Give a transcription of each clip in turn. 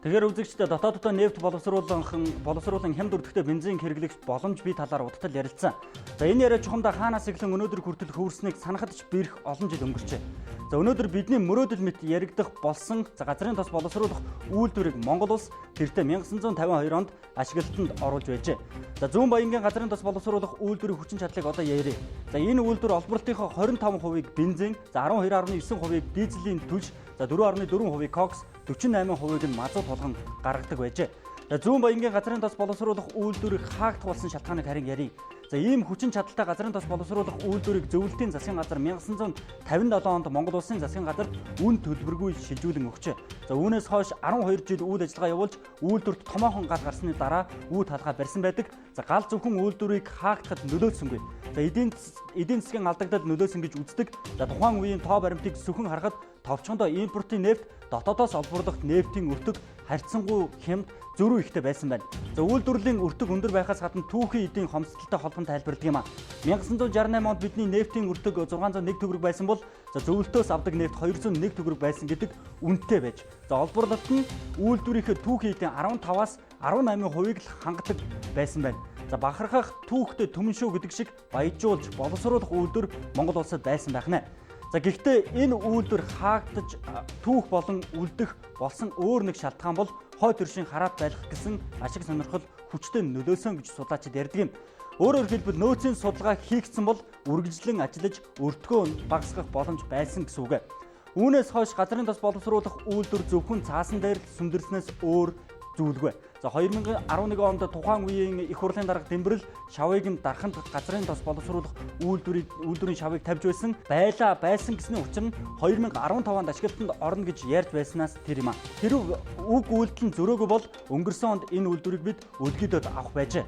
Тэгэхээр үзэгчдээ дотооддоо нефть боловсруулан хямд өртөгтэй бензин хэрэглэх боломж бий талаар удтал ярилцсан. За, энэ яриа чухамдаа хаанаас эхлэн өнөөдөр хүртэл хөвөрснийг санахад ч бэрх олон жил өнгөрчээ. За, өнөөдөр бидний мөрөөдөл мэт яригдах болсон, за, газрын тос боловсруулах үйлдвэрийг Монгол улс тэртээ 1952 онд ашиглалтанд оруулж байжээ. За, Зүүн Баянгийн газрын тос боловсруулах үйлдвэрийн хүчин чадлыг одоо ярья. За, энэ үйлдвэр олборлолтынхоо 25%-ийг бензин, за, 12.9%-ийг дизелийн түлш, за, 4.4%-ийг кокс, 48%-ийг нь мазут тулган гаргадаг байжээ. За, Зүүн Баянгийн газрын тос боловсруулах үйлдвэрийг хаагдах болсон шалтгааныг харин ярья. За, ийм хүчин чадалтай газрын тос боловсруулах үйлдвэрийг зөвлөлтийн засгийн газар 1957 онд Монгол улсын засгийн газарт үн төлбөргүй шилжүүлэн өгчээ. За, үүнээс хойш 12 жил үйл ажиллагаа явуулж, үйлдвэрт томоохон гал гарсны дараа үе талхаа барьсан байдаг. За, гал зөвхөн үйлдвэрийг хаагдахад нөлөөлсөнгүй. За, эдийн засгийн алдагдал нөлөөсөн гэж үздэг. За, тухайн үеийн тоо баримтыг зөвхөн харахад товчхондоо импортын нефть дотоодоос олборлох нефтийн өртөг харьцангуй хямд, зөрүү ихтэй байсан байна. За, үйлдвэрлэлийн өртөг өндөр байхаас гадна түүхий эдийн хомсдолтой холбон тайлбарладаг юм а. 1968 онд бидний нефтийн өртөг 601 төгрөг байсан бол, за, зөвлөлтөөс авдаг нефть 201 төгрөг байсан гэдэг үнэтэй байж. За, олборлолт нь үйлдвэрийнхээ түүхий эдийн 15-аас 18%-ийг л хангадаг байсан байна. За, бахархах түүхтэй түмэн шүү гэдэг шиг баяжуулж боловсруулах үйлдвэр Монгол улсад байсан байх нэ. За, гэхдээ энэ үйлдвэр хаагдаж түүх болон үлдэх болсон өөр нэг шалтгаан бол хойд төршийн хараат байлгах гэсэн ашиг сонирхол хүчтэй нөлөөлсөн гэж судлаачид ярьдаг юм. Өөрөөр хэлбэл, нөөцийн судалгаа хийгдсэн бол үргэлжлэн ажиллаж өртгөө багасгах боломж байсан гэсэн үг. Үүнээс хойш газрын тос боловсруулах үйлдвэр зөвхөн цаасан дээр л сүмдэрснээс өөр зүйлгүй. За, 2011 онд тухайн үеийн их хурлын дарга Дэмбэрэл шавыг нь дарханд газрын тос боловсруулах үйлдвэрийн шавыг тавьж байсан. Байлаа байсан гэсний учир нь 2015 онд ашиглалтанд орно гэж ярьж байснаас тэр юм а. Хэрв үг үйлдэл нь зөрөөгүй бол өнгөрсөн онд энэ үйлдвэрийг бид өлгийдөд авах байжээ.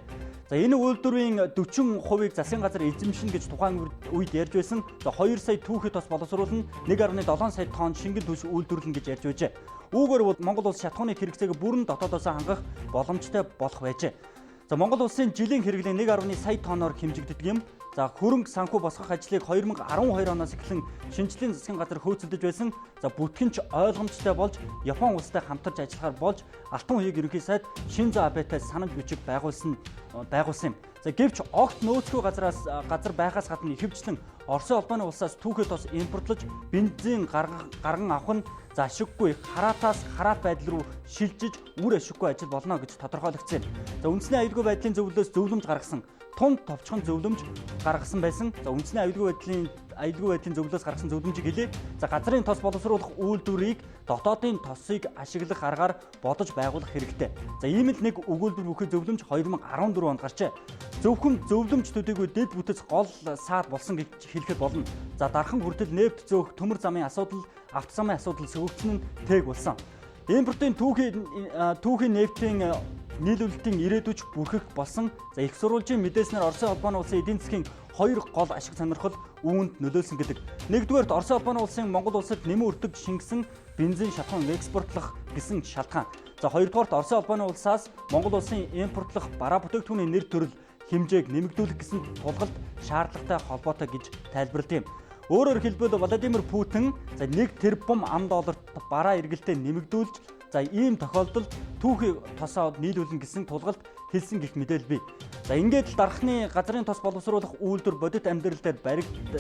За, энэ үйлдвэрийн 40%-ийг засгийн газар эзэмшинэ гэж тухайн үед ярьж байсан. За, 2 сая түүхий тос боловсруулна, 1.7 сая тонн шингэн түлш үйлдвэрлэнэ гэж ярьж байжээ. Үүгээр бол Монгол улс шатахууны хэрэгцээг бүрэн дотоодоос хангах боломжтой болох байжээ. За, Монгол улсын жилийн хэрэглээ 1.1 сая тонноор хэмжигддэг юм. За, хөрөнгө санхүү босгох ажлыг 2012 оноос эхлэн шинжлэлийн засгийн газар хөөцөлдөж байсан. За, бүтгэн ч ойлгомжтой болж Япон улстай хамтарч ажиллахаар болж Алтан хуяг ерөнхий сайд Шинзо Абетай санамж бичиг байгуулсан юм. За, гэвч огт нөөцгүй газар байхаас гадна ихэвчлэн Оросын холбооны улсаас түүхий тос импортлож бензин гарган авах нь, за, ашиггүй хараатаас хараат байдал руу шилжиж үр ашиггүй ажил болно гэж тодорхойлогдсон юм. За, үндэсний аюулгүй байдлын зөвлөлөөс зөвлөмж гаргасан, тун товчхон зөвлөмж гаргасан байсан. За, үндэсний аюулгүй байдлын зөвлөлөөс гаргасан зөвлөмжийг хэлье. За, газрын тос боловсруулах үйлдвэрийг дотоодын тосыг ашиглах аргаар бодож байгуулах хэрэгтэй. За, ийм л нэг өгүүлбэр бүхий зөвлөмж 2014 онд гарчээ. Зөвхөн зөвлөмж төдийгүй дэд бүтэц гол саад болсон гэж хэлэхэд болно. За, дархан хүртэл нефть зөөх төмөр замын асуудал, авто замын асуудал сөгөгдсөн нь тээг болсон. Импортын түүхий нефтийн нийлүүлэлтийн ирээдүйч бүрхэх болсон. За, их сурвалжийн мэдээснээр Оросын холбооны улсын эдийн засгийн хоёр гол ашиг сонирхол үүнд нөлөөлсөн гэдэг. Нэгдүгээрт, Оросын холбооны улсын Монгол улсад нэмэн өртөг шингэсэн бензин, шатахуун экспортлох гэсэн шалтгаан. За, хоёрдугаарт, Оросын холбооны улсаас Монгол улсын импортлох бараа бүтээгдэхүүний нэр төрөл хэмжээг нэмэгдүүлэх гэсэн тулгалт шаардлагатай холбоотой гэж тайлбарладаг юм. Өөрөөр хэлбэл, Владимир Путин, за, 1 тэрбум ам долларт бараа эргэлтээ нэмэгдүүлж, за, ийм тохиолдолд түүхий тосоо нийлүүлнэ гэсэн тулгалт хэлсэн гэх мэдээлэл бий. За, ингээд л дархны газрын тос боловсруулах үйлдвэр бодит амьдрал дээр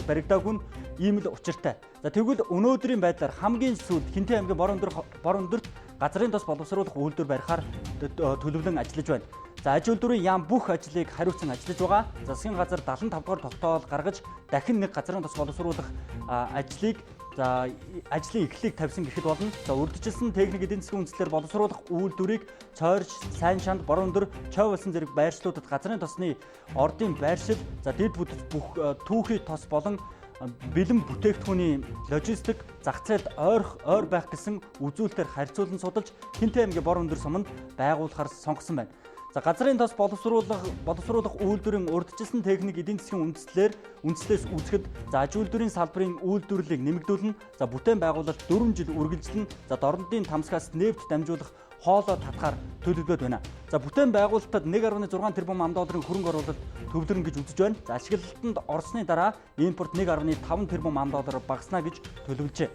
баригдаагүй нь ийм л учиртай. За, тэгвэл өнөөдрийн байдлаар хамгийн сүүлд Хэнтэй аймгийн Бор өндөрт газрын тос боловсруулах үйлдвэр барихаар төлөвлөн ажиллаж байна. За, аж үйлдвэрийн яам бүх ажлыг хариуцсан ажиллаж байгаа. Засгийн газар 75 дугаар тогтоол гаргаж дахин нэг газрын тос боловсруулах ажлыг, за, ажлын эхлэлийг тавьсан гэхэд болно. За, урьдчилсан техник эдийн засгийн үндслээр боловсруулах үйлдвэрийг Цойрч, Сайн шанд, Бор өндөр, Чой болсон зэрэг байршлуудад газрын тосны ордын байршил, за, дэд бүтэц бүх түүхий тос болон бэлэн бүтээгдэхүүний логистик зах зээлд ойр байх гэсэн үзүүлэлтээр харьцуулан судалж Хэнтэй аймгийн Бор өндөр суманд байгуулахар сонгосон байна. За, газрын тос боловсруулах үйлдвэрийн урьдчилсан техник эдийн засгийн үндслээс үзэхэд, за, аж үйлдвэрийн салбарын үйлдвэрлэлийг нэмэгдүүлнэ. За, бүтээн байгуулалт 4 жил үргэлжлэнэ. За, дорнодын тамсгаас нефть дамжуулах хоолой татахаар төлөвлөд байна. За, бүтээн байгуулалтад 1.6 тэрбум ам долларын хөрөнгө оруулалт төвлөрнө гэж үзэж байна. За, ашиглалтанд орсны дараа импорт 1.5 тэрбум ам доллар багасна гэж төлөвлөжээ.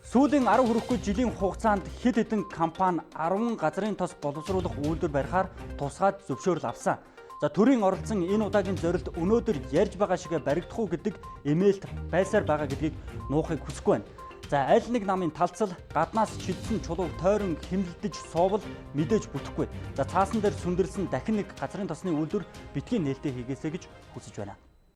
Сүүлийн 10 хүрэхгүй жилийн хугацаанд хэд хэдэн компани 10 газрын тос боловсруулах үйлдвэр барихаар тусгаад зөвшөөрөл авсан. За, төрийн оролцсон энэ удаагийн зорилт өнөөдөр ярьж байгаа шигээ баригдах уу гэдэг эмээлт байсаар байгаа гэдгийг нуухыг хүсэхгүй байна. За, аль нэг намын талцал гаднаас шидсэн чулууг тойрон хэмнэлдэж суувал мэдээж бүтэхгүй. За, цаасан дээр сүндэрсэн дахин нэг газрын тосны үйлдвэр битгий нээлттэй хийгээсэй гэж хүсэж байна.